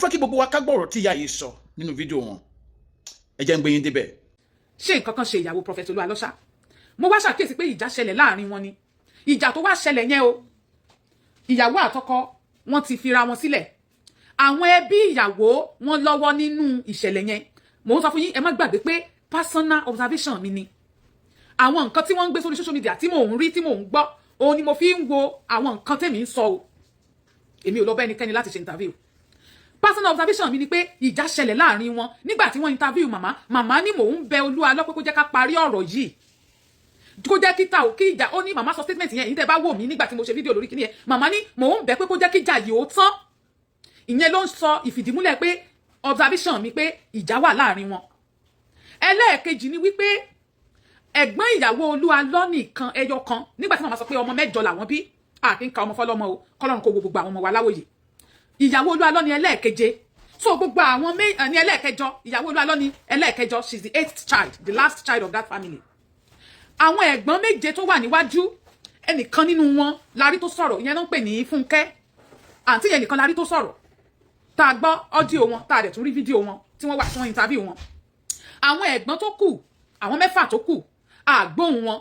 Mo fẹ́ kí gbogbo wa ká gbọ́rọ̀ tí ìyá yìí sọ nínú fídíò wọn. Ẹ jẹ́ ń gbé yín débẹ̀. Ṣé nǹkan kan ṣe ìyàwó Prophet Olú Alọ́ ṣá? Mo wá ṣàkíyèsí pé ìjà ṣẹlẹ̀ láàrin wọn ni. Ìjà tó wá ṣẹlẹ̀ yẹn o, ìyàwó àtọkọ wọn ti fira wọn sílẹ̀. Àwọn ẹbí ìyàwó wọn lọ́wọ́ nínú ìṣẹ̀lẹ̀ yẹn. Mò ń sọ fún yín, ẹ má gbàgbé pé personal observation mi ni. Àwọn nǹkan tí wọ́n ń gbé sórí social media tí mò ń rí, tí mò ń gbọ́, òun ni mo fi ń wo àwọn nǹkan tèmi ń sọ o. Èmi ò lọ bá ẹnikẹ́ni láti ṣe interview. Personal observation mi ni pé ìjà ṣẹlẹ̀ láàrin wọn. Nígbà tí wọ́n interview màmá, màmá ní mò ń bẹ Olú Alọ́ pé kó jẹ́ ká parí ọ̀rọ̀ yìí, kó jẹ́ kí ta ò kí ìjà. Ó ní màmá sọ statement yẹn. Èyí tẹ́ bá wò mí nígbà tí mo ṣe fídíò lórí kíní yẹn, màmá ní mò ń bẹ pé kó jẹ́ kí ìjà yìí ó tán. Ìyẹn ló ń sọ ìfìdímúlẹ̀ pé observation mi pé ìjà wà láàrin wọn. Ẹlẹ́ẹ̀kejì ni wípé ẹ̀gbọ́n ìyàwó Olú Alọ́ nìkan, ẹyọ kan, nígbà tí màmá sọ pé ọmọ 8 làwọn bí, àkín ka ọmọ fọlọ́mọ o, kọ́lọ́run kó wo gbogbo àwọn ọmọ wa láwòye. Ìyàwó Olú Alọ́ ni ẹlẹ́ẹ̀keje. So gbogbo àwọn ní ẹlẹ́ẹ̀kẹjọ. Ìyàwó Olú Alọ́ ni ẹlẹ́ẹ̀kẹjọ. She is the eighth child, the last child of that family. Àwọn ẹ̀gbọ́n méje tó wà níwájú, ẹnìkan nínú wọn la rí tó sọ̀rọ̀. Ìyẹn náà ń pè ní Fúnkẹ́. Àǹtí yẹn nìkan la rí tó sọ̀rọ̀, tá a gbọ́ audio wọn, tá a dẹ̀ tún rí fídíò wọn tí wọ́n wà, tí wọ́n interview wọn. Àwọn ẹ̀gbọ́n tó kù, àwọn mẹ́fà tó kù, àgbóhùn wọn,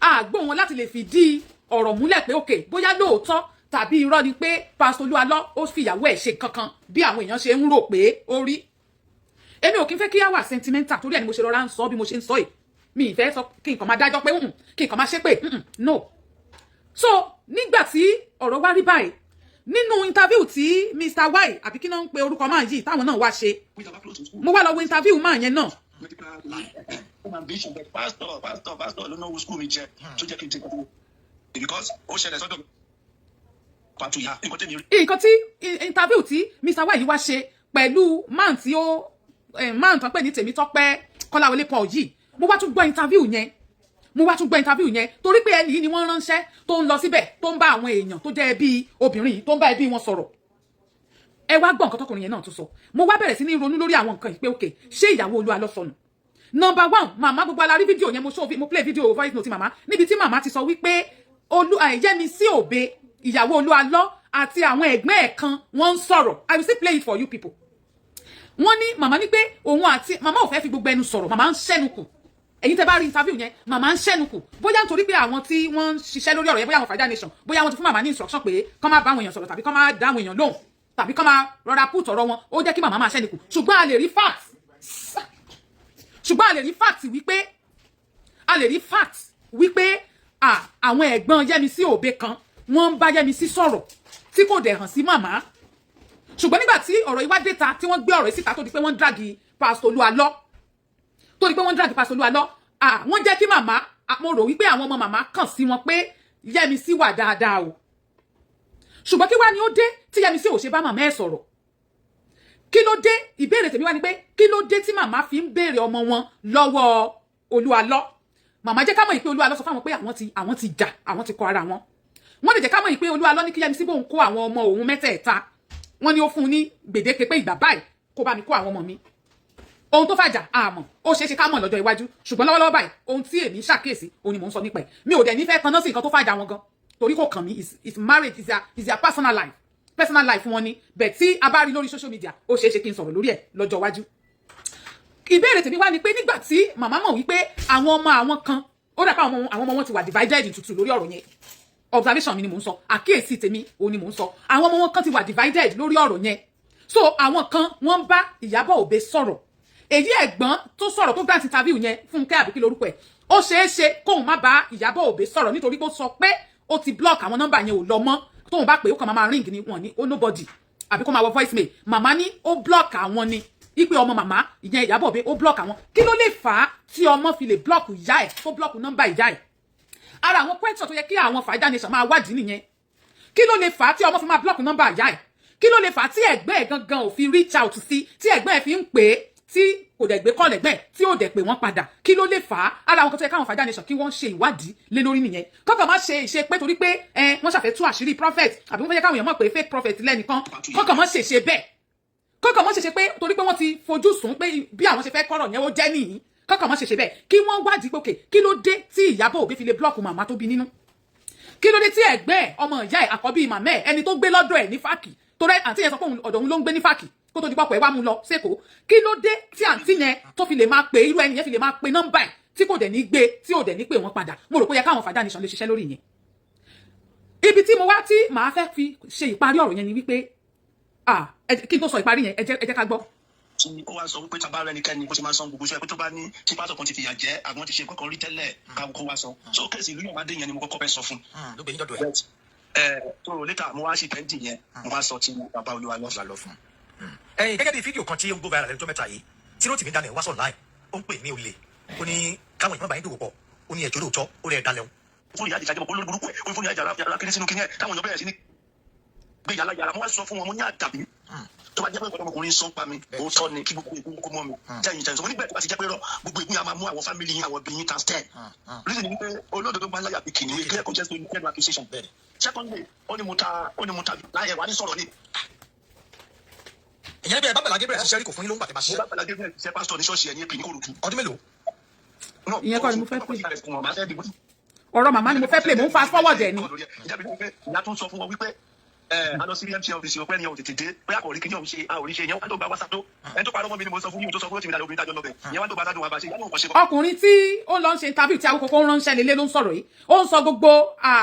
àgbóhùn wọn láti lè fìdí ọ̀rọ̀ múlẹ̀ pé òkè bóyá lóòótọ́ tàbí irọ́ ni pé Pásítọ̀ Olú Alọ́ ó fìyàwó ẹ̀ ṣe kankan bí àwọn èèyàn ṣe ń rò pé ó rí. Èmi ò kí ń fẹ́ kí á wà sentimental, torí ẹ̀ ni mo ṣe rọra ń sọ bí mo ṣe ń sọ yìí. Mi ì fẹ́ sọ kí nǹkan máa dájọ́ pé kí nǹkan máa ṣépè, no. So nígbà tí ọ̀rọ̀ wá rí báyìí, nínú interview tí Mr Y, àbí kí náà ń pe orúkọ máa yìí, táwọn náà wá ṣe, mo wá lọ wo interview máa yẹn náà. Pastor, pastor, pastor ló náwó school mi jẹ tó jẹ́ kí n ṣe kókó because ó ṣẹlẹ̀ sọ́dọ̀ mi pàtó ìyá nǹkan tẹ̀mí rí. Nǹkan tí interview tí Mr Y wá ṣe pẹ̀lú man tí ó man tán pè ní Tèmítọ́pẹ́ Kọ́láwọlé Paul yìí, mo wá tún gbọ́ interview yẹn. Mo wá tún gbọ́ interview yẹn torí pé ẹni yìí ni wọ́n ránṣẹ́ tó ń lọ síbẹ̀, tó ń bá àwọn èèyàn tó jẹ́ ẹbí obìnrin yìí, tó ń bá ẹbí wọn sọ̀rọ̀. Ẹ wá gbọ́ nǹkan tọkùnrin yẹn náà tún sọ. Mo wá bẹ̀rẹ̀ sí ní ronú lórí àwọn nǹkan yìí pé ok, ṣé ìyàwó Olú Alọ́ sọnù? Number one, màmá, gbogbo alárí fídíò yẹn. Mo show, mo play fídíò voice note màmá níbi tí màmá ti sọ wípé Olú Yẹ́misí Òbe, ìyàwó Olú Alọ́, àti àwọn ẹ̀gbọ́n ẹ̀ kan wọ́n ń sọ̀rọ̀. I will still play it for you people. Wọ́n ní màmá ní pé òun àti màmá ò fẹ́ fi gbogbo ẹnu sọ̀rọ̀. Màmá ń ṣẹ́nu kù. Ẹ̀yin tẹ́ bá rí interview yẹn, màmá ń ṣẹ́nu kù, bóyá nítorí pé àwọn tí wọ́n ń ṣiṣẹ́ lórí ọ̀rọ̀ yẹn, bóyá àwọn Fàájà Nation, bóyá wọ́n ti fún màmá ní instruction pé kán má bá àwọn èèyàn sọ̀rọ̀ tàbí kán má dá àwọn èèyàn lóhùn tàbí kán má rọra put ọ̀rọ̀ wọn. Ó jẹ́ kí màmá máa ṣẹ́nu kù. Ṣùgbọ́n a lè rí fact wípé, a lè rí fact wípé àwọn ẹ̀gbọ́n Yẹ́misí Òbe kan, wọ́n ń bá Yẹ́misí sọ̀rọ̀ tí kò dẹ̀ hàn sí màmá. Ṣùgbọ́n nígbà tí ọ̀rọ̀ yìí wá dé ta, tí wọ́n gbé ọ̀rọ̀ yìí síta, tó di pé wọ́n drag Pastor Olú Alọ́, tó di pé wọ́n drag Pastor Olú Alọ́, wọ́n jẹ́ kí màmá, mo rò wípé àwọn ọmọ màmá kàn sí wọn pé Yẹ́misí wà dáadáa o. Ṣùgbọ́n kí wá ni ó dé tí Yẹ́misí ò ṣe bá màmá ẹ̀ sọ̀rọ̀? Kí ló dé? Ìbéèrè tèmi wá ni pé kí ló dé tí màmá fi ń béèrè ọmọ wọn lọ́wọ́ Olú Alọ́? Màmá jẹ́ ká mọ̀ pé Olú Alọ́ sọ fáwọn pé àwọn ti jà, àwọn ti kọ ara wọn. Wọ́n lè jẹ́ ká mọ̀ pé Olú Alọ́ ní kí Yẹ́misí bóun kó àwọn ọmọ òun mẹ́tẹ̀ẹ̀ta. Wọ́n ní ó fún un ní gbèdéke pé ìgbà báyìí kó bá mi kó àwọn ọmọ mi. Ohun tó fàjà àmọ́ ó ṣeé ṣe ká mọ̀ lọ́jọ́ iwájú. Ṣùgbọ́n lọ́wọ́lọ́wọ́ báyìí, ohun tí èmi ń ṣàkíyèsí òun ni mò ń sọ nípa ẹ̀. Mi ò dẹ̀ ní fẹ́ taná sí nǹkan tó fàjà wọn gan torí kò kàn mí. Is marriage, is their personal life, personal life wọn ni. Bẹ́ẹ̀ tí a bá rí lórí social media, ó ṣeé ṣe kí n sọ̀rọ̀ lórí ẹ̀ lọ́jọ́ iwájú. Ìbéèrè tèmi wá ni pé nígbà tí màmá mọ̀ wípé àwọn ọmọ àwọn kan, ó dà pé àwọn ọmọ wọn ti wà divided into two lórí ọ̀rọ̀ yẹn. Observation mi ni mò ń sọ, àkíyèsí tèmi òun ni mò ń sọ. Àwọn ọmọ wọn kan ti wà divided lórí ọ̀rọ̀ yẹn. So àwọn kan, wọ́n ń bá Ìyábọ̀ Òbe sọ̀rọ̀. Èyí ẹ̀gbọ́n tó sọ̀rọ̀, tó grant interview yẹn, Fúnkẹ́ àbíkí lórúkọ ẹ̀, ó ṣeé ṣe kóun má bá Ìyábọ̀ Òbe sọ̀rọ̀ nítorí pé ó sọ pé ó ti block àwọn nọ́mbà yẹn, ò lọ mọ́. Tóun bá pè é, ó kàn máa ring ni, wọn ní ó nobody, àbí kó máa wọ voicemail. Màmá ní ó block àwọn ni, ipe ọmọ màmá ìyẹn Ìyábọ̀ Òbe ó block àwọn. Kí ló lè fà á tí ọmọ fi lè block ìyá ẹ̀, tó block nọ́mbà ìyá ẹ̀? Ara àwọn question tó yẹ kí àwọn Fàájà Nation máa wádìí nìyẹn. Kí ló lè fà á tí ọmọ fi máa block nọ́mbà ìyá ẹ̀? Kí ló lè fà á tí ẹ̀gbẹ́ ẹ̀ gangan ò fi reach out sí, tí ẹ̀gbẹ́ ẹ̀ fi ń pè é, tí kò dẹ̀ gbé call ẹ̀gbẹ́, tí ò dẹ̀ pè wọ́n padà? Kí ló lè fà á? Ara àwọn kan tó yẹ káwọn Fàájà Nation kí wọ́n ṣe ìwádìí lé lórí nìyẹn. Kọ́kọ́ má ṣe ìṣe pé torí pé ẹ wọ́n ṣàfẹ́ tú àṣírí prophet, àbí wọ́n fẹ́ káwọn èèyàn mọ̀ pé fake prophet lẹ́nìkan. Kọ́kọ́ má ṣe ṣe bẹ́ẹ̀. Kọ́kọ́ má ṣe ṣe pé torí pé wọ́n ti fojú sùn pé bí àwọn ṣe fẹ́ kọ́rọ̀ yẹn ó jẹ́ nìyí. Kọ́kọ́ má ṣe ṣe bẹ́ẹ̀. Kí wọ́n wádìí pé okay, kí ló dé tí Ìyábọ̀ Òbí fi lè block màmá tó bí nínú? Kí ló dé tí ẹ̀gbẹ́ ẹ̀, ọmọ ìyá ẹ̀, àkọ́bí màmá ẹ̀, ẹni tó gbé lọ́dọ̀ ẹ̀ ní fáàkì Torí àǹtí yẹn sọ pé ọ̀dọ̀ òun ló ń gbé ní Fàkì kó tó di pọ̀pọ̀ ẹ̀ wá mú lọ sÉkòó. Kí ló dé tí àǹtí yẹn tó fi lè máa pè, irú ẹni yẹn fi lè máa pe nọ́mbà ẹ̀ tí kò dẹ̀ ní gbé, tí ò dẹ̀ ní pè wọ́n padà? Mo rò pé ó yẹ káwọn Fàdá Nation lè ṣiṣẹ́ lórí yẹn. Ibi tí mo wá tí màá fẹ́ fi ṣe ìparí ọ̀rọ̀ yẹn ni wípé, ah, kí n tó sọ ìparí yẹn, ẹ jẹ́ ká gbọ́. Tí ó wá sọ wípé tá a bá rẹ́nikẹ́ni bó ṣe máa ń san gbogbo iṣẹ́ pé tó bá ní tí pásọ̀ kan ti fìyà jẹ àwọn ti ṣe nǹkan kan rí tẹ́lẹ̀, káwọn kó wá sọ. So case ìlú Yọ̀mádé yẹn ni mo kọ́kọ́ fẹ́ sọ fún. Ló gbé yín dọ́dọ̀ ẹ̀. Ẹ tó later mo wá sí pẹ́ńtì yẹn, mo wá sọ ti bàbá Olúwa lọ. Lọ fún un. Ẹ̀yin, gẹ́gẹ́ bí fídíò kan tí ó ń go viral lẹ́nu tó mẹ́ta yìí tí Rótìmí Daniel wá sọ̀ online, ó ń pè ní olè, ó ní káwọn èèyàn bá yín dòwò pọ̀, ó ní ẹjọ́ lóòótọ́, ó lè dalẹ̀ òun. Fún ìyá àjẹsà jẹ́ mọ̀ olórí burúkú ẹ̀, ó fún ìyá àjàrà ara kiri sínú kíní ẹ̀, táwọn èèyàn bẹ̀rẹ̀ sí ní gbé yàrá yàrá. Mo wá sọ fún wọn, mo ní àdàbí tó bá jẹ́ pé nǹkan ọmọkùnrin sọ ń pa mi, òótọ́ ni, kí gbogbo ìkú kó mọ́ mi tẹ̀yìn tẹ̀yìn sọ. Mo nígbà tó bá ti jẹ́ pé rọ gbogbo ìkú yà máa mú àwọn family yín, àwọn ẹbí yín times 10. Reason ni wípé olódodo máa ń láyà bí kìnìún, clear kó jẹ́ pé clear accusation. Secondly, ó ní mo ta láyẹ̀ wá ní sọ̀rọ̀ ni. Ìyẹn bí ẹ bá Àgbàlá Gabriel ṣiṣẹ́ rí, kò fún yín ló ń gbà tẹ́ máa Mo ṣiṣẹ́. bá Àgbàlá Gabriel ṣiṣẹ́ pásítọ̀ ní ṣọ́ọ̀ṣì ẹ̀ ní èpè ní Kòròdú. Ọdún mélòó? Ìyẹn kọ́ ni mo fẹ́ pè. Ọ̀rọ̀ màmá ni mo fẹ́ play, mo ń fast forward ẹ̀ ni. Ìyá tó ń sọ fún wọn wípé a lọ sí MTN office, ọpẹ́ ni ò tètè dé pé àkọ̀rí kìíní ọ̀hún ṣe a ò rí ṣe. Ìyẹn wá tó gba WhatsApp tó ẹni tó parọ́ mọ́ mi ni mo sọ fún yín, tó sọ fún Rótìmí dáadáa, obìnrin tájọ lọ́bẹ̀ ìyẹn wá tó gba sádùn wa bá ṣe ìyá náà kàn ṣe. Ọkùnrin tí ó lọ ń ṣe interview tí Awíkókó ń ránṣẹ́ lélẹ̀ ló ń sọ̀rọ̀ yìí. Ó ń sọ gbogbo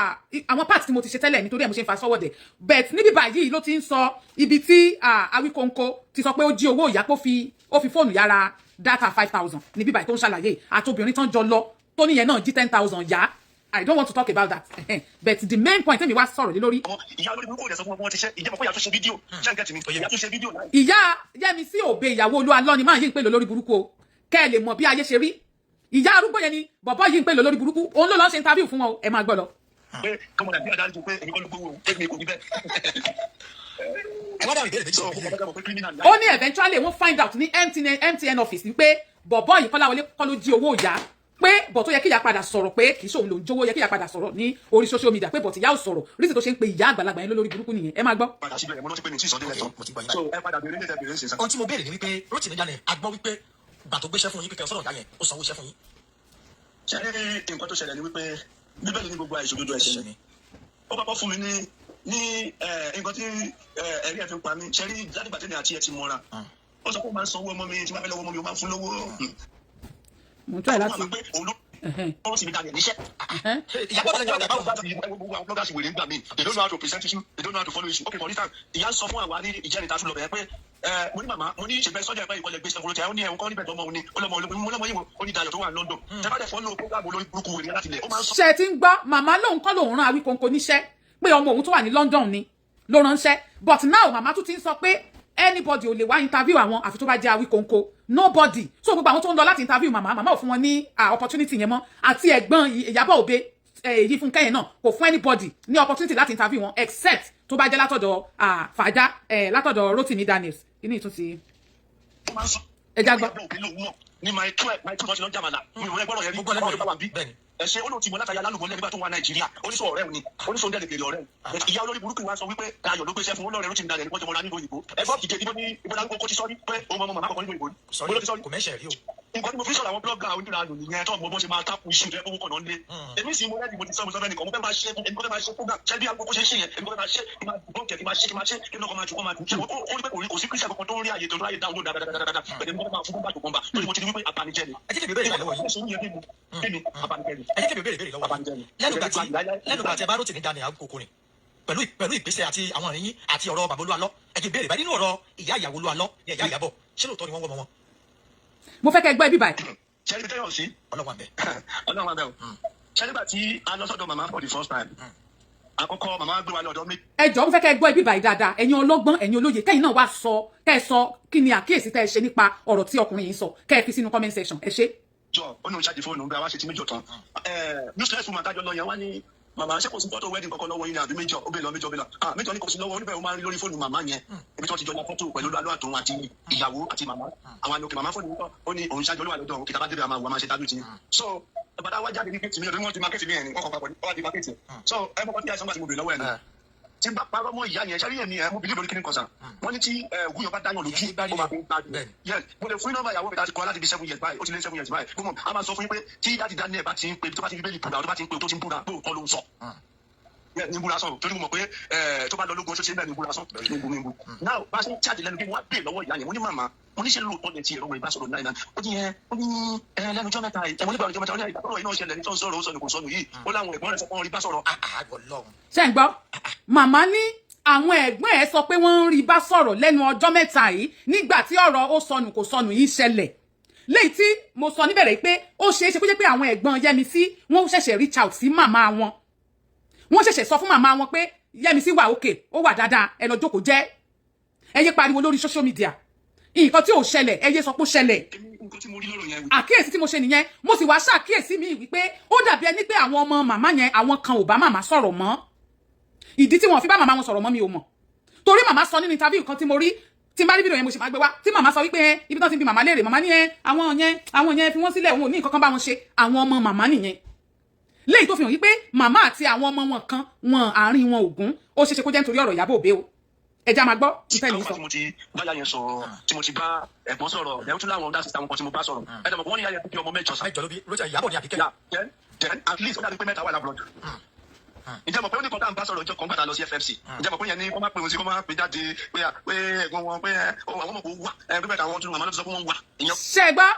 àwọn part tí mo ti ṣe tẹ́lẹ̀, nítorí ẹ̀ mo ṣe ń fast forward ẹ̀. But níbí báyìí ló ti ń sọ ibi tí Awíkóńkó ti sọ pé ó jí owó ìyá, pé ó fi fóònù yára data 5,000. Níbí báyìí tó ń ṣàlàyé àti obìnrin tán jọ lọ tó níyẹn náà jí 10,000 yá. I don't want to talk about that, but the main point tẹ́mi wá sọ̀rọ̀ lé lórí. Ìyá olórí burúkú ò dẹ̀ sọ fún wọn pé wọ́n ti ṣe ìjẹ́bọ̀ pé ìyá tó ṣe fídíò ṣé ń gẹ̀tì mi, ìyá tó ṣe fídíò láì. Ìyá Yẹ́misí Òbí, ìyàwó Olúalọ́ ni máa yí ń pè lórí burúkú o. Kẹ́ ẹ lè mọ̀ bí ayé ṣe rí, ìyá arúgbó yẹn ni bọ̀bọ́ yìí ń pè lórí burúkú. Òun ló lọ́ ṣe interview fún wọn o. Ẹ máa gbọ́ lọ. Pé kọ́mọ Nàìjíríà dárí ju pé èmi kọ́ ló gbowó, pé mi kò ní bẹ́ẹ̀. Ẹ wá dáhùn ìbéèrè méjì. So Tó mo kọ́ pé criminal ni. Ó ní eventually wọ́n find out ní MTN office wípé bọ̀bọ́ yìí, Kọ́láwọlé kọ́ ló jí owó ìyá, pé bọ̀ tó yẹ kí ìyá padà sọ̀rọ̀ pé kì í ṣòun ló ń jówó, yẹ kí ìyá padà sọ̀rọ̀ ní orí social media, pé bọ̀ tí ìyá ò sọ̀rọ̀, reason tó ṣe ń pe ìyá àgbàlagbà yẹn lórí burúkú nìyẹn. Ẹ máa gbọ́. Padà síbẹ̀, mo rántí pé mi tí ì sọ délẹ̀ tán. Mo ti gbọ́ yín. So ẹ padà béèrè lẹ́tẹ̀ béèrè ṣe sá. Ohun tí mo béèrè ni wípé Rótìmí Daniel, a gbọ́ wípé gbà tó gbéṣẹ́ fún yín pé sọ̀rọ̀ ìyá yẹn, ó sanwó iṣẹ́ fún yín. Ṣe rí, nǹkan tó ṣẹlẹ̀ ni wípé Bíbélì ní gbogbo àìṣòdodo ẹ̀ṣẹ̀ ni. Ó kọ́kọ́ fún mi ní nǹkan tí ẹ̀rí ẹ̀ fi pa mí. Ṣe rí, látìgbà tẹ́mi àti ẹ̀ ti mọ́ra, ó sọ pé ó máa ń sanwó ọmọ mi tí wọ́n fẹ́ lọ́wọ́ ọmọ mi, ó máa ń fún lówó. Mo ń try láti. Ó máa pé òun ló Rótìmí Daniel níṣẹ́. Ìyàbọ̀ Daniel ọ̀gá báwo. Gbogbo àwọn bloggers wèrè ń gbà mí, they don't know how to present issue, they don't know how to follow issue. Okay, for instance, ìyá ń sọ fún àwa ní ìjẹrin ta tún lọ bẹ̀rẹ̀ pé mo ní màmá, mo ní ṣèbẹ́ sọ́jà ẹ̀pẹ́ ìkọlẹ̀ gbèsè fún ó ní ẹ̀hún kọ́ níbẹ̀ tọmọ òun ni ó lọ́mọ ológun, mo lọ́mọ yìí wo, ó ní Dayọ̀ tó wà ní London. Tẹ́ bá dẹ̀ follow program olórí burúkú wèrè láti ilẹ̀, ó máa ń sọ. Ṣe ti ń gbọ́? Màmá lòun kọ́ lòun rán Awíkóńkó níṣẹ́, pé ọmọ òun tó wà ní London ni ló ránṣẹ́. But now màmá tún ti ń sọ pé anybody ò lè wá interview àwọn àfi tó bá jẹ́ Awíkóńkó, nobody. So gbogbo àwọn tó ń lọ láti interview màmá, màmá ò fún wọn ní opportunity yẹn mọ́. Àti ẹ̀gbọ́n Ìyábọ̀ Òbe, èyí fún kẹ́yìn náà, kò fún anybody ní opportunity láti interview wọn except tó bá jẹ́ látọ̀dọ̀ Fàájà, látọ̀dọ̀ Rotimi Daniels. Inú ìtún ti. Ó máa ń sọ. Ẹ já gbọ́. Ìyábọ̀ Òbe lòun mọ̀ ní my 12 wọ́n ti lọ jàmàlà, mi ò rẹ́ gbọ́dọ̀ yẹn rí. Mo gbọ́ lẹ́nu. Ọ̀rọ̀ tó bá wà bí. Bẹ́ẹ̀ni. Ẹ ṣe, ó lóun ti mọ látàyà lálùbọ̀ nígbà tó wà Nàìjíríà, oníṣòwò ọ̀rẹ́ òní, oníṣòwò dẹ̀ lè bèrè ọ̀rẹ́ òun. Ìyá olórí burúkú wa sọ wípé Dayọ̀ ló gbéṣẹ́ fún olóòrẹ́ Rótìmí Daniel, wọ́n jọ mọ́ra nílùú òyìnbó. Ẹgbọ́n kìí ibo ní ibo ní kókó ti sọ pé òun ọmọ màmá kọ̀ọ̀kan nílùú òyìnbó. Sọrí. Bó ló ti sọ? Kò mẹ́sẹ̀ rí o. Nǹkan tí mo fi sọ̀rọ̀ àwọn blogger onírànù nìyẹn, tó mọ bó ṣe máa tákù iṣu tó yẹ kó kàn náà lé. Èmi sì mo rẹ́ẹ̀dì, mo ti sọ, mo sọ fẹ́ nìkan, mo fẹ́ máa ṣe, èmi kò fẹ́ máa ṣe program. Ṣé bí agogo ṣe ń ṣe yẹn, èmi kò fẹ́ máa ṣe, kí máa bọ́ǹkẹ̀, kí máa ṣe, kí máa ṣe, kí lọ́kọ̀ máa jù kọ́ máa jù. Ṣé ó rí pé kò rí, kò sí kírísítà kankan tó ń rí àyè tó ń ráyè download dáadáa? Bẹ̀rẹ̀ mo fẹ́ máa fún bọ́mbà tó bọ́mbà torí mo ti rí wípé abanijẹ́ ni. Ẹ jẹ́ kí mi béèrè lọ́wọ́ yín. Kí ni abanijẹ́ ni? Ẹ jẹ́ kí mi béèrè lọ́wọ́ yín. Lẹ́nu gbà tí ẹ bá Rótìmí Daniel Awíkókó rìn pẹ̀lú ìgbésẹ̀ àti àwọn ìrìn yín àti ọ̀rọ̀ bàbá Olúalọ́, ẹ jẹ́ béèrè báyìí, nínú ọ̀rọ̀ ìyá ìyàwó Olúalọ́ ní ẹ̀yà Ìyábọ̀, ṣé lóòótọ́ ni wọ́n wọ́ ọmọ wọn? Mo fẹ́ kẹ́ gbọ́ ibi báyìí. Ṣé ẹni tẹ́yọ̀ sí? Ọlọ́wọ́n àbẹ̀. Ọlọ́run abẹ́ o. Ṣé nígbà tí a lọ sọ́dọ̀ màmá for the first time, àkọ́kọ́ màmá gbé wa lọ́dọ̀ méjì. Ẹ jọ̀ọ́, mo fẹ́ kẹ́ gbọ́ ibi báyìí dáadáa. Ẹ̀yin ọlọ́gbọ́n, ẹ̀yin olóye, kẹ́yìn náà wá sọ, kẹ́ ẹ sọ kí ni àkíyèsí tẹ́ ẹ ṣe nípa ọ̀rọ̀ tí ọkùnrin yìí sọ, kẹ́ ẹ fi sínú comment section. Ẹ ṣé. Jọ ó ní òun ṣáàjì fóònù bí a wá ṣe ti méjọ tán, useless woman tájọ lọ yẹn wá ní, màmá, ṣé kò sí fọ́tò wedding kankan lọ́wọ́ yín ni àbí méjọ ó bẹ̀ lọ, méjọ bẹ̀ lọ, ah, méjọ ní kò sí lọ́wọ́ oníbẹ̀. Ó máa ń rí lórí fóònù màmá yẹn ibi tí wọ́n ti jọ ya fọ́tò pẹ̀lú alọ́ àtòun àti ìyàwó àti màmá àwọn àlòkè. Màmá fóònù kọ́, ó ní òun ṣáàjì olúwa lọ́dọ̀ òun kìtà bá débẹ̀, àmà wà máa ṣe tábìlì tì. So bàtà wá jáde ní kéètì mi ọdún wọn ti máa kéètì mi ẹ̀ ní wọ́n kọ́ papọ̀ ní wọ́n ti máa kéètì. So ẹ mọ̀ tí àìsàn bá ti mo bèrè lọ́wọ́ ẹ̀ ní tí n bá parọ́ mọ́ ìyá yẹn, ṣáà rí èmi ẹ̀, mo believe lórí kíní kan sàn. Wọ́n ní tí ògùn yẹn bá dáyàn lójú, ó máa fi ń gbádùn. Yes, mo lè fún nọ́mbà ìyàwó mi láti kọ́ láti bí 7 years báyìí, ó ti lé 7 years báyìí. Gbọ́mọ̀ a máa sọ fún yín pé tí dáàdi Daniel bá ti ń pe, tó bá ti fi bẹ́ẹ̀lì búra, tó bá ti ń pe, tó ti ń búra pé òótọ́ ló ń sọ. Ní búra sọ̀rọ̀, torí mo mọ̀ pé tó bá lọ lógun ṣoṣe bẹ́ẹ̀ ní búra sọ̀rọ̀ ní bu ní bu. Now, bá a ṣe ń jáde lẹ́nu bí wọ́n á bèè lọ́wọ́ ìyá yẹn, mo ní màmá, mo ní ṣe lóòótọ́ ní ti ẹ̀rọ ìbá sọ̀rọ̀ náà? Ó ní ẹ, ó ní ẹ lẹ́nu jọ́ mẹ́ta yìí, ẹ mo nígbà ọjọ́ mẹ́ta, ó ní àìgbà tọ́rọ̀ iná ṣẹlẹ̀ ní tó ń sọ̀rọ̀, ó sọnù kò sọnù yìí, ó láwọn ẹ̀gbọ́n rẹ̀ sọ pé wọ́n rí bá sọ̀rọ̀. Ọlọ́run. Ṣé ń gbọ́? Màmá ní àwọn ẹ̀gbọ́n ẹ̀ sọ pé wọ́n ń rí bá sọ̀rọ̀ lẹ́nu ọjọ́ mẹ́ta yìí, nígbà tí ọ̀rọ̀ ó sọnù kò sọnù yìí ṣẹlẹ̀, léyìí tí mo sọ níbẹ̀rẹ̀ pé ó ṣeé ṣe kó jẹ́ pé àwọn ẹ̀gbọ́n Yẹ́misí wọ́n ṣẹ̀ṣẹ̀ reach out sí màmá wọn, wọ́n ṣẹ̀ṣẹ̀ sọ fún màmá wọn pé Yẹ́misí wà òkè, ó wà dáadáa, ẹ lọ jókòó jẹ́, ẹ yé pariwo lórí social media, nǹkan tí ò ṣẹlẹ̀, ẹ yé sọ pé ó ṣẹlẹ̀. Nǹkan tí mo rí lọ́rọ̀ yẹn. Àkíyèsí tí mo ṣe nìyẹn. Mo sì wá ṣàkíyèsí mi wípé ó dàbí ẹni pé àwọn ọmọ màmá yẹn, àwọn kan ò bá màmá sọ̀rọ̀ mọ́. Ìdí tí wọn fi bá màmá wọn sọ̀rọ̀ mọ́, mi ò mọ̀, torí màmá sọ nínú interview kan tí mo rí, tí n bá rí fídíò yẹn, mo sì máa gbé wá, tí màmá sọ wípé ẹ ibi tán ti bi màmá léèrè, màmá ní ẹ àwọn yẹn fi wọ́n sílẹ̀, òun ò ní nǹkan kan bá wọn ṣe. Àwọn ọmọ màmá nìyẹn, léyìí tó fi hàn wípé màmá àti àwọn ọmọ wọn kan wọn, àárín wọn ògún. Ó ṣeéṣe kó jẹ́ nítorí ọ̀rọ̀ Ìyábọ̀ Òbí o. Ẹ já máa gbọ́ ìfẹ́ ní sọ. Tí mo ti bá yá yẹn sọ̀rọ̀, tí mo ti bá ẹ̀gbọ́n sọ̀rọ̀, ẹ̀ tún láwọn ọ̀dà sísá wọn kan tí mo bá sọ̀rọ̀, ẹ̀ dẹ̀ mọ̀ pé wọ́n ní yá yẹn bí ọmọ 8 sá. 8 ló bí Rachel Ìyábọ̀ ní àbíkẹ́. Yeah, then at least ó dàbí pé 3 wà l'abroad. Ǹjẹ́ mọ̀ pé ó ní kan tá à ń bá sọ̀rọ̀ ọjọ́ kan gbàdá lọ sí FFC? Ǹjẹ́ mọ̀ pé yẹn ní kó má pè wọn sí, kó má pè jáde pé pé ẹ̀gbọ́n wọn pé àwọn ọmọ kò wà ẹ pé bẹ́ẹ̀ àwọn tún màmá ló ti sọ pé wọ́n wà. Ìyẹn Ṣe gbọ́?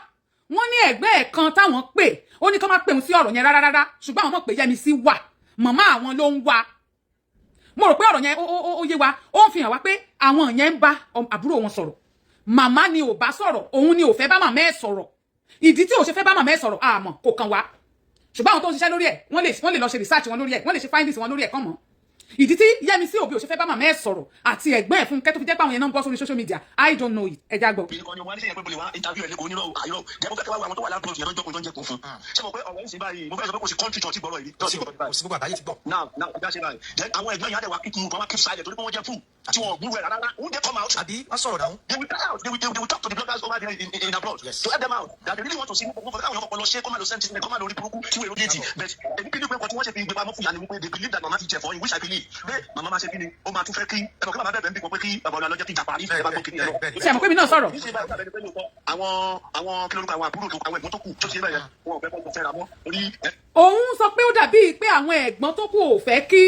Wọ́n ní ẹ̀gbẹ́ ẹ̀ kan táwọn pè, ó ní kó má pè òun sí ọ̀rọ̀ yẹn rárá rárá, ṣùgbọ́n àwọn mọ̀ pé Yẹ́misí wà, màmá àwọn ló ń wá. Mo rò pé ọ̀rọ̀ yẹn ó yé wa. Ó ń fi hàn wá pé àwọn yẹn ń bá àbúrò wọn sọ̀rọ̀, màmá ni ò bá sọ̀rọ̀, òun ni ò fẹ́ bá màmá ẹ̀ sọ̀rọ̀. Ìdí tí ò ṣe fẹ́ bá màmá ẹ̀ sọ̀rọ̀, àmọ́ kò kàn wá, ṣùgbọ́n àwọn tó ń ṣiṣẹ́ lórí ẹ̀, wọ́n lè lọ ṣe research wọn lórí ẹ̀, wọ́n lè ṣe findings wọn lórí ẹ̀ kàn mọ́ ìdí tí Yẹ́misí Òbí ò ṣe fẹ́ bá màmá ẹ̀ sọ̀rọ̀ àti ẹ̀gbọ́n ẹ̀ Fúnkẹ́, tó fi jẹ́ pé àwọn yẹn náà ń bọ́ sórí social media. I don't know it. Ẹ já gbọ́. Ìkànnì ni wọ́n á ní sẹ́yìn pé mo lè wá interview ẹ̀ lẹ́kọ̀ọ́ onírọ̀ àìrọ̀ jẹ́. Mo fẹ́ kí wá wo àwọn tó wà l'abroad yẹn lọ́jọ́ kan tó ń jẹ́ kó fún. Ṣé mo pé ọ̀rọ̀ yìí sì báyìí, mo fẹ́ sọ pé kò sí country tó ti gbọ́rọ̀ yìí tó ti gbọ́rọ̀ Kò báyìí. sí, gbogbo àgbáyé ti gbọ́. Now, ìjà ṣe báyìí, then àwọn ẹ̀gbọ́n yẹn á dẹ̀ wá keep move, wọ́n wá keep silent, torí pé wọ́n jẹ́ fool tí wọ́n gbúrú ẹ̀ rárá. Won't they come out? Àbí wọ́n sọ̀rọ̀ dáhùn. They will cry out. They will talk to the bloggers over there in abroad to help them out. That they really want to see. Wọ́n fẹ́ káwọn èèyàn kọ́kọ́ lọ ṣe kọ́ máa lọ sẹ́ńtì kọ́ máa lọ rí burúkú tí wọ́n èrò déètì. But èmi kí ni pé nǹkan tí wọ́n ṣe fi gbé pamọ́ fún ìyá ni wípé they believe that mama ti jẹ for him, which I believe pé mama máa ṣe kí ni, ó máa tún fẹ́ kí ẹ mọ̀ kí mama bẹ̀rẹ̀ ń bí wọn pé kí bàbá ọlọ́jọ́ kí ìjà parí, ẹ bá gbọ́ kí ni ẹ lọ. Ṣe àmọ́ pé mi náà sọ̀rọ̀? Kì í ṣe báyìí, báyìí pé lóòótọ́ àwọn kí lórúkọ àwọn àbúrò tó, àwọn ẹ̀gbọ́n tó kù tó ṣe bẹ́ẹ̀ yẹn, wọn ò fẹ́ kọ́ fẹ́ra mọ́ orí ẹ. Òun sọ pé ó dàbíi pé àwọn ẹ̀gbọ́n tó kù ò fẹ́ kí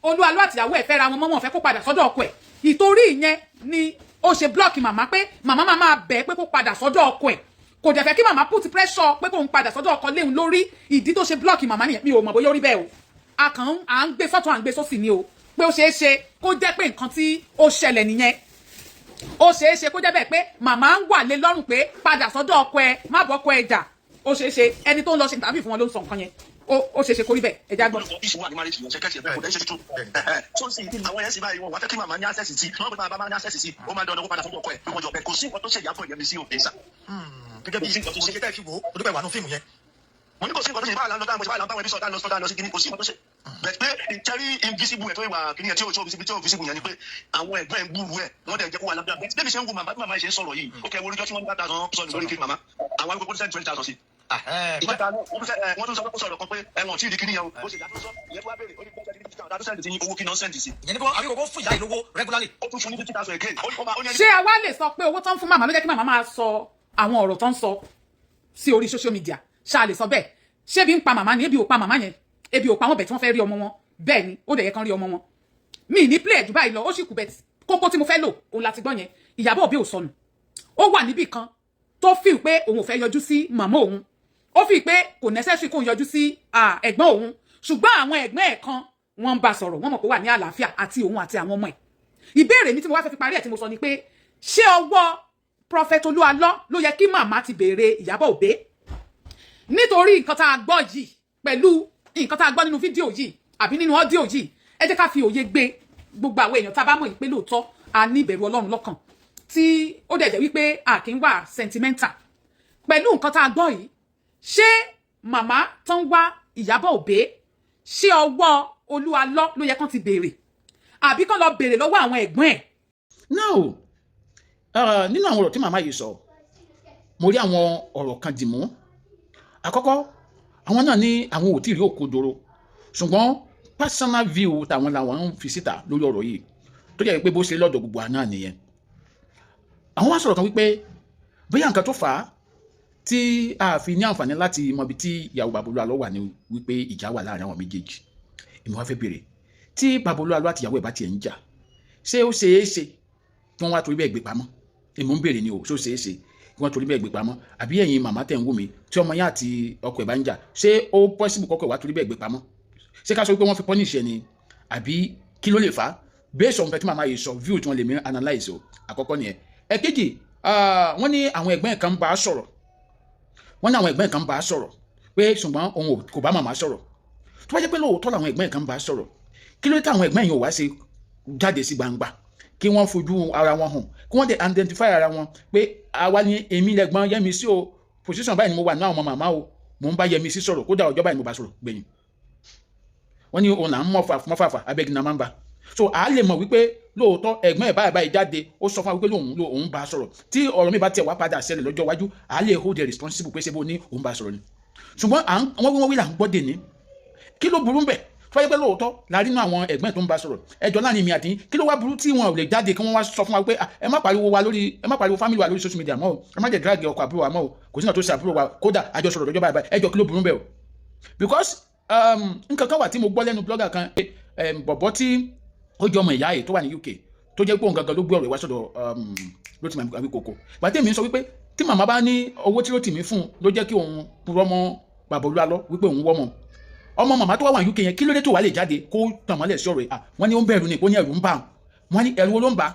Olúwalú àtìyàwó ẹ̀ fẹ́ra wọn mọ́, wọn ò fẹ́ kó padà sọ́dọ̀ ọkọ ẹ̀. Ìtorí ìyẹn ni ó ṣe block màmá, pé màmá máa máa bẹ̀ pé kó padà sọ́dọ̀ ọkọ ẹ̀, kò dẹ̀ fẹ́ kí màmá put pressure pé kó ń padà sọ́dọ̀ ọkọ léun lórí. Ìdí tó ṣe block màmá nìyẹn. Mi ò mọ̀ bóyá ó rí bẹ́ẹ̀ o. A kàn ń à ń gbé sọ́tún, à ń gbé sósì ni o, pé ó ṣeé ṣe kó jẹ́ pé nǹkan tí ó ṣẹlẹ̀ nìyẹn. Ó ṣeé ṣe kó jẹ́ bẹ́ẹ̀ pé màmá ń wà lé lọ́rùn pé padà sọ́dọ̀ ọkọ ẹ, má bọ́ ọkọ ẹ jà. Ó ṣeé ṣe. Ẹni tó ń lọ ṣe tàbí fún wọn ló ń sọ nǹkan yẹn. Ó ṣeé ṣe kó rí bẹ́ẹ̀. Ẹ já gbọ́. Issue wà ní marriage yẹn, ṣe kẹ́sì ẹ̀ bẹ́ẹ̀ kò dẹ́ ṣe tuntun. So sì àwọn yẹn sì báyìí, wọn wá fẹ́ kí màmá ní access sí wọn, pé màmá bá ní access sí, ó máa dọ̀dọ̀ kó padà sọ́dọ̀ ọkọ ẹ̀ pé wọ́n jọ bẹ́ẹ̀. Kò sí nǹkan tó ṣe Ìyábọ̀ Yẹmisí Òbí sà. Gẹ́gẹ́ bí òṣìṣẹ́ tẹ́ fi wò ó, olùpẹ̀ wà nù fíìmù yẹn. Mo ní kò sí nǹkan tó ṣe. Báyìí lọ́dọ̀ àwọn báwọn ẹbí sọ̀tà lọ sọ̀tà lọ sí kíní, kò sí nǹkan tó ṣe bẹ́ẹ̀, pé ìtẹ́rí invisible ẹ̀ tó ìwà kíní ẹ̀ tí ò tó visible, tí ò visible yẹn ni pé àwọn ẹ̀gbọ́n ẹ̀ ń gbúrú ẹ̀, wọ́n dẹ̀ jẹ́ kó wà lábẹ́ bẹ́ẹ̀. Bí ṣe ń wo màmá, bí màmá yìí ṣe ń sọ̀rọ̀ yìí, ó kẹ́ wo oríjọ́ tí wọ́n ní 5,000 sọ̀rọ̀ lórí kí màmá àwọn arúgbó kó send 20,000 sí ìjọba náà. Wọ́n tún sọ pé kó sọ̀rọ̀ kan pé ẹ̀wọ̀n tí ì di kíní yẹn o. Ó sì yàtọ̀ sọ ìyẹn tó wá béèrè, ó ní kó send sí owó kí náà send sí. Ìyẹn ní kó àbí kò fún ìyá ìlówó regularly. Ó tún fún ní 50,000 again. Ó ní ó máa ó ní ẹni Ṣé a wá lè sọ pé owó tó ń fún màmá ló jẹ́ kí màmá máa sọ àwọn ọ̀rọ̀ tó ń sọ sí orí social media? Ṣá lè sọ bẹ́ẹ̀? Ṣé ebi ń pa màmá ni? Ebi ò pa màmá yẹn, ebi ò pa wọn bẹ̀ tí wọ́n fẹ́ rí ọmọ wọn. Bẹ́ẹ̀ ni ó dẹ̀ yẹ kán rí ọmọ wọn. Mi ní play ẹ̀jú báyìí lọ, ó sì kù bẹ́ẹ̀. Kókó tí mo fẹ́ lò òun láti gbọ́ yẹn. Ìyábọ̀ Òbí ò sọnù. Ó wà níbì kan tó feel pé òun ò fẹ́ yọjú sí màmá òun, ó fi pé kò necessary kóun yọjú sí ẹ̀gbọ́n òun, ṣùgbọ́n àwọn ẹ̀gbọ́n ẹ̀ kan wọ́n ń bá sọ̀rọ̀, wọ́n mọ̀ pé ó wà ní àlàáfíà àti òun àti àwọn ọmọ ẹ̀. Ìbéèrè mi tí mo wá fẹ́ fi parí ẹ̀ tí mo sọ ni pé, ṣé ọwọ́ Prophet Olúalọ́ ló yẹ kí màmá ti béèrè Ìyábọ̀ Òbí? Nítorí nǹkan tá a gbọ́ yìí, pẹ̀lú nǹkan tá a gbọ́ nínú fídíò yìí àbí nínú audio yìí, ẹ jẹ́ ká fi òye gbé. Gbogbo àwọn èèyàn tá a bá mọ̀ yìí pé lóòótọ́ a ní ìbẹ̀rù Ọlọ́run lọ́kàn, tí ó dẹ̀ jẹ́ wípé a kì í wà sentimental, pẹ̀lú nǹkan tá a gbọ́ yìí, ṣé màmá tó ń wá Ìyábọ̀ Òbí, ṣé ọwọ́ Olúalọ́ ló yẹ kán ti béèrè, àbí kán lọ béèrè lọ́wọ́ àwọn ẹ̀gbọ́n ẹ̀? Now, nínú àwọn ọ̀rọ̀ tí màmá yìí sọ, mo rí àwọn ọ̀rọ̀ kan dìmú. Àkọ́kọ́, àwọn náà ní àwọn ò tí ì rí òkodoro, ṣùgbọ́n personal view tàwọn làwọn ń fi síta lórí ọ̀rọ̀ yìí, tó jẹ́ pé bó ṣe lọ́dọ̀ gbogbo àná nìyẹn. Àwọn wá sọ̀rọ̀ kan wípé bóyá nǹkan tó fà á tí a fi ní àǹfààní láti mọ ibi tí ìyàwó bàbá Olúalọ́ wà ní wípé ìjà wà láàrin àwọn méjèèjì. Èmi wá fẹ́ béèrè, Tí bàbá Olú Àlọ́ àtìyàwó ẹ̀ bá tiẹ̀ ń jà, ṣé ó ṣeé ṣe kí wọ́n wá torí bẹ́ẹ̀ gbé pamọ́? Èmi ń béèrè ni o. Ṣé ó ṣeé ṣe kí wọ́n torí bẹ́ẹ̀ gbé pamọ́? Àbí ẹ̀yin màmá tẹ̀ ń wò mí, tí ọmọ yẹn àti ọkọ ẹ̀ bá ń jà, ṣé ó possible kọ́kọ́ ẹ̀ wá torí bẹ́ẹ̀ gbé pamọ́? Ṣé ká sọ pé wọ́n fi punish ẹ̀ ni, àbí kí ló lè fà á? Based on nǹkan tí màmá yìí sọ, view tí wọ́n lè mí analyse o. Àkọ́kọ́ nìyẹn. Ẹ̀kejì, wọ́n ní àwọn ẹ̀gbọ́n kan bá a sọ̀rọ̀, wọ́n ní àwọn ẹ̀gbọ́n kan bá a sọ̀rọ̀ pé ṣùgbọ́n òun kò bá màmá sọ̀rọ̀. Tó bá jẹ́ pé lóòótọ́ làwọn ẹ̀gbọ́n kan bá a sọ̀rọ̀, kí ló dé táwọn ẹ̀gbọ́n yìí ò wá ṣe jáde sí gbangba, kí wọ́n fojú ara wọn hàn, kí wọ́n dẹ̀ identify ara wọn pé àwa ni, èmi lẹ̀gbọ́n Yẹ́misí o, position báyìí ni mo wà ní àwọn ọmọ màmá o, mò ń bá Yẹ́misí sọ̀rọ̀, kódà ọjọ́ báyìí mo bá sọ̀rọ̀ gbẹ̀yìn? Wọ́n ní òun là ń mọ́fàfà abẹ́gi náà máa ń bá. So à á lè mọ̀ wípé lóòótọ́ ẹ̀gbọ́n ẹ̀ báyìí báyìí jáde, ó sọ fún wa wípé lòun bá sọ̀rọ̀. Tí ọ̀rọ̀ mi bá tiẹ̀ wá padà ṣẹlẹ̀ lọ́jọ́ iwájú, à á lè hold the responsible pé ṣé bó ní òun bá sọ̀rọ̀ ni. Ṣùgbọ́n wọ́n wí, wọ́n wí là ń gbọ́ dè ní. Kí ló burú bẹ̀ tó wáyé pé lóòótọ́ la rí inú àwọn ẹ̀gbọ́n tó ń bá sọ̀rọ̀? Ẹjọ́ láàrin mi àti, kí ló wá burú tí wọn ò lè jáde, kí wọ́n wá sọ fún wa pé ẹ má pariwo wa lórí, ẹ má pariwo family wa lórí social media mọ́ o, ẹ má jẹ́ drag ọkọ àbúrò wa mọ́ o, kò sí náà tó ṣe àbúrò wa, kódà àjọ sọ̀rọ̀ lọ́jọ́ báyìí báyìí? Ẹjọ́, kí ló burú bẹ̀ o? Because nǹkan kan wà tí mo gbọ́ lẹ́nu blogger kan, bọ̀bọ̀ tí ó jẹ́ ọmọ ìyá yìí tó wà ní UK, tó jẹ́ pé òun gangan ló gbé ọ̀rọ̀ ìwá sọ̀dọ̀ Rótìmí Awíkòkò. Gbàtẹ́ mi sọ wípé tí màmá bá ní owó tí Rótìmí fún un ló jẹ́ kí òun purọ́ mọ́ bàbá Olú Àlọ́ wípé òun wọ́ mọ́ ọmọ màmá tó wà wà UK yẹn, kí ló dé tó wà lè jáde kó tàn mọ́lẹ̀ sí ọ̀rọ̀ yìí? Wọ́n ní ó ń bẹ̀rù ni, kó ní ẹ̀rù ń bà wọ́n. Ní ẹ̀rù wo ló ń bà?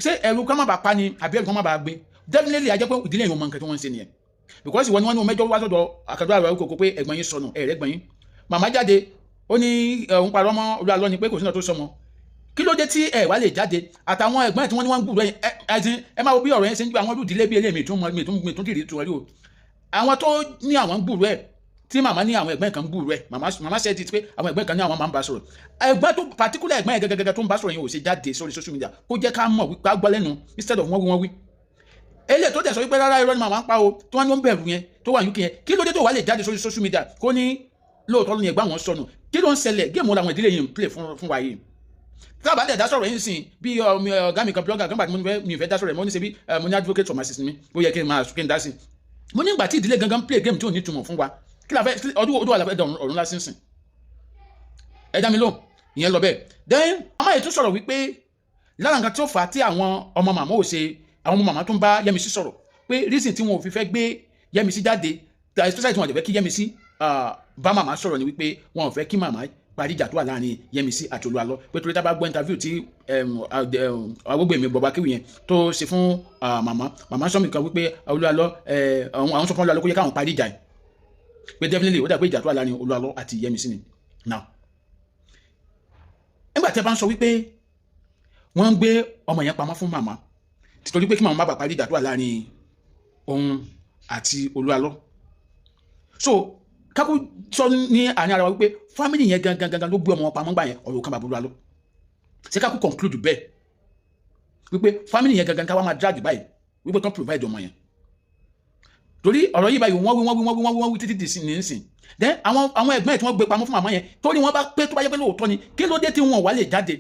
Ṣé ẹ̀rù ká má bàa pa ni, àbí ẹ̀rù ká má bàa gbé? Definitely, a jẹ́ pé ìdílé yìí ò mọ nǹkan tí wọ́n ń ṣe nìyẹn, because ìwọ ni wọ́n ní mẹ́jọ wá sọ́dọ̀ àkàdọ́ àrò Awíkòkò pé ẹ̀gbọ́n yín sọnù, ẹ̀rẹ́ gbọ́n yín. Màmá jáde, ó ní òun parọ́ mọ́ Olú Àlọ́ ni, pé kò sínú tó sọmọ. Kí ló dé tí ẹ wá lè jáde, àtàwọn ẹ̀gbọ́n tí wọ́n ní wọ́n ń gbúrò ẹ? Ẹ máa wo bí ọ̀rọ̀ yẹn ṣe ń gbé àwọn olùdílé bí eléyìí tún mi tún mi tún tìrì tún rí o. Àwọn tó ní àwọn ń gbúrò ẹ, tí màmá ní àwọn ẹ̀gbọ́n kan ń gbúrò ẹ, màmá ṣe ti pé àwọn ẹ̀gbọ́n kan ní àwọn máa ń bá sọ̀rọ̀. Ẹ̀gbọ́n tó particular, ẹ̀gbọ́n yẹn gẹ́gẹ́gẹ́ tó ń bá sọ̀rọ̀ yẹn ò ṣe jáde sórí social media kó jẹ́ ká mọ̀ wípé gbọ́ lẹ́nu, instead of wọ́n wí, wọ́n wí. Eléyìí tó dẹ̀ sọ wípé rárá, irọ́ ni màmá ń pa o, tí wọ́n ní ó ń bẹ̀rù yẹn tó wà ní UK yẹn, kí ló dé tó wà lè jáde sórí social media kó ní lóòótọ́ ló ní ẹ̀gbọ́n àwọn sọnù? Kí ló ń ṣẹlẹ̀? Game làwọn ìdílé yìí ń play fún wa yìí. Tábà dẹ̀ dá sọ̀rọ̀ yìí sìn, bí ọ̀gá mi kan, blogger kan, bàtí mo mi fẹ́ dá sọ̀rọ̀ yìí, mo ní ṣe bí mo ní advocate for my sister mi, ó yẹ kí n máa kí n dá sí. Mo ní ìgbà tí ìdílé gangan play game tí ò ní túmọ̀ fún wa, kí la fẹ́ ọdún ọdún wà la fẹ́ dọ̀ ọ̀run lásìn sìn? Ẹ dá mi lóhùn. Ìyẹn lọ bẹ́ẹ̀. Then màmá yìí tún sọ̀rọ̀ wípé lára nǹkan tí ó fà á tí àwọn ọmọ màmá ò ṣe, àwọn ọmọ màmá tó ń bá Yẹ́misí sọ̀rọ̀, pé reason tí wọn ò fi fẹ́ gbé Yẹ́misí jáde, especially tí wọn ò fẹ́ kí Yẹ́misí bá màmá sọ̀rọ̀, ni wípé wọn ò fẹ́ kí màmá parí ìjà tó wà láàrin Yẹ́misí àti Olú Àlọ́, pé torí tá a bá gbọ́ interview tí Awógbèmí bọ̀bá kéwì yẹn tó ṣe fún màmá, màmá sọ́mi kan wípé Olú Àlọ́, àwọn sọ fún Olú Àlọ́ kó yẹ káwọn parí ìjà yìí, pé definitely ó dà pé ìjà tó wà láàrin Olú Àlọ́ àti Yẹ́misí ni. Now, nígbà tí a bá ń sọ wípé wọ́n ń gbé ọmọ yẹn pamọ́ fún màmá títorí pé kí màmá má bàa parí ìjà tó wà láàrin òun àti Olú Àlọ́, so kákó sọ ní àárín ara wa wípé family yẹn gangan gangan ló gbé ọmọ wọn pamọ́ gbà yẹn, ọ̀rọ̀ kan bàbá Olú Àlọ́. Ṣé kákó conclude bẹ́ẹ̀ wípé family yẹn gangan káwá máa drag báyìí wípé kán provide ọmọ yẹn? Torí ọ̀rọ̀ yìí báyìí, wọ́n wí, wọ́n wí, wọ́n wí, wọ́n wí, wọ́n wí títí di nísìn. Then àwọn ẹ̀gbọ́n ẹ̀ tí wọ́n gbé pamọ́ fún màmá yẹn, torí wọ́n bá pé tó bá yẹ pé lóòótọ́ ni, kí ló dé tí wọn wá lè jáde?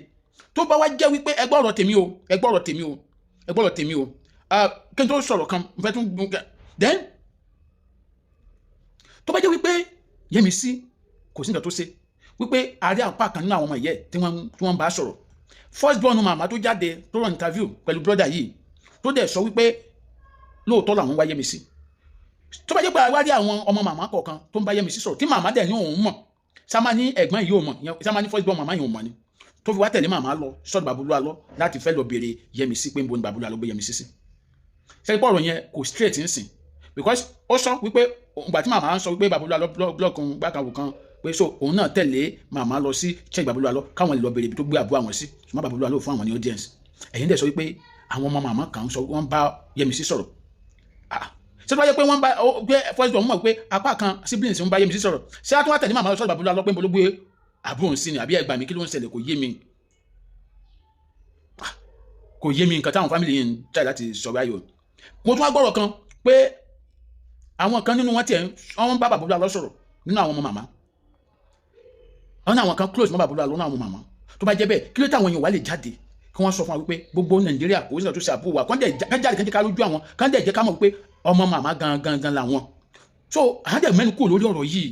Tó bá wá jẹ́ wípé, ẹgbọ́ ọ̀rọ̀ tèmi o, ẹgbọ́ ọ̀rọ̀ tèmi o, ẹgbọ́ ọ̀rọ̀ tèmi o, kí n tó sọ̀rọ̀ kan mo fẹ́ tún. Then tó bá jẹ́ wípé Yẹ́misí kò sí nǹkan tó ṣe, wípé àárẹ̀ apá kan nínú àwọn ọmọ ìyẹ́ tí wọ́n bá sọ̀rọ̀, first born màmá tó jáde tó run interview pẹ̀lú brother yìí, tó dẹ̀ sọ wípé lóòótọ́ làwọn wá Yẹ́misí, tó bá jẹ́ pé àwárí àwọn ọmọ màmá kọ̀ọ̀kan tó ń bá Yẹ́misí sọ̀rọ̀, tí màmá dẹ̀ ní òun mọ̀, sáma ní ẹ̀gbọ́n yìí ò mọ̀, sáma ní first born màmá yìí ò mọ̀ ni, tó fi wá tẹ̀lé màmá lọ sọ́dọ̀ bàbá Olú Àlọ́ láti fẹ́ lọ béèrè Yẹ́misí pé ń bo ni bàbá Olú Àlọ́ gbé Yẹ́misí sí. Ṣé pé ọ̀rọ̀ yẹn kò straight ń sìn? Because ó sọ wípé ìgbà tí màmá ń sọ wípé bàbá Olú Àlọ́ block gbàkàwò kan, pé so òun náà tẹ̀lé màmá lọ sí church bàbá Olú Àlọ́ káwọn lè lọ béèrè ibi tó gbé àbúrò àwọn sí, ṣùgbọ́n bàbá Olú Àlọ́ fún àwọn ní audience. Ẹ̀yin dẹ̀ sọ wípé àwọn ọmọ màmá kan sọ wọ́n bá Yẹ́misí sọ̀rọ̀. Ṣé tó bá yẹ pé wọ́n bá pé first born mọ̀ pé apá kan siblings ń bá Yẹ́misí sọ̀rọ̀, ṣé a tún wá tẹ̀lé màmá lọ sọ́dọ̀ bàbá Olú Àlọ́ pé ń bolo gbé àbúrò ń sí ni? Àbí ẹgbàá mi, kí ló ń ṣẹlẹ̀? Kò yé mi, kò yé mi nǹkan táwọn family yìí ń try láti sọ báyìí o. Mo tún wá gbọ́rọ̀ kan pé àwọn kan nínú wọn tiẹ̀ wọ́n bá bàbá Olú Àlọ́ sọ̀rọ̀ nínú àwọn ọmọ màmá wọn ní àwọn kan close mọ́ bàbá Olú Àlọ́ nínú àwọn màmá. Tó bá jẹ́ bẹ́ẹ̀, kí ló táwọn èèyàn wá lè jáde kí wọ́n sọ fún wa wípé gbogbo Nàìjíríà kò sí ìtọ́jú sí àbúrò wa, kán jáde, kán jẹ́ ká lójú àwọn, kán dẹ̀ jẹ́ ká mọ̀ wípé ọmọ màmá gangan gan làwọn? So à ń dẹ̀ mẹ́nu kúrò lórí ọ̀rọ̀ yìí,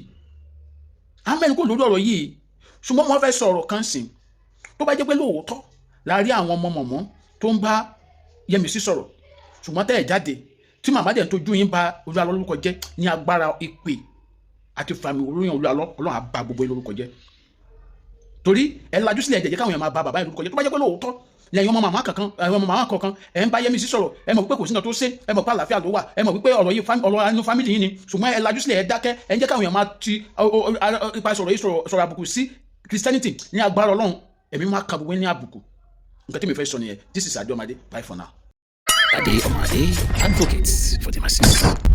à ń mẹ́nu kúrò lórí ọ̀rọ̀ yìí, ṣùgbọ́n wọ́n fẹ́ sọ̀rọ̀ kan sìn. Tó bá jẹ́ pé lóòótọ́ la rí àwọn ọmọ mọ̀mọ́ tó ń bá Yẹmisí sọ̀rọ̀, ṣùgbọ́n tẹ́ ẹ̀ jáde, tí màmá dẹ̀ ń tójú yín ba Olú Alọ́ lórúkọ jẹ́, ní agbára ìpè àti fàmì olóyún Olú Alọ́, Ọlọ́run á ba gbogbo yín lórúkọ jẹ́, torí ẹ lajú sílẹ̀, ẹ jẹ́ káwọn èèyàn máa ba bàbá yẹn lórúkọ jẹ́. Tó bá jẹ́ pé lóòótọ́ lẹ́yìn ọmọ màmá kankan, ẹ̀yin ọmọ màmá kankan, ẹ̀ ń bá Yẹmisí sọ̀rọ̀, ẹ mọ̀ pé kò sí nǹkan tó ṣe, ẹ mọ̀ pé àlàáfíà ló wà, ẹ mọ̀ wípé ọ̀rọ̀ yìí ọ̀rọ̀ inú family yìí ni, ṣùgbọ́n ẹ lajú sílẹ̀, ẹ dákẹ́, ẹ ń jẹ́ káwọn èèyàn máa ti ipa sọ̀rọ̀ yìí sọ̀rọ̀ àbùkù sí Christianity, ní agbára Ọlọ́run, ẹ̀mí máa ka gbogbo ní àbùkù. Nǹkan tí mi fẹ́ sọ nìyẹn. This is Adeomade. Bye for now. Ade Omade, advocates for the masses.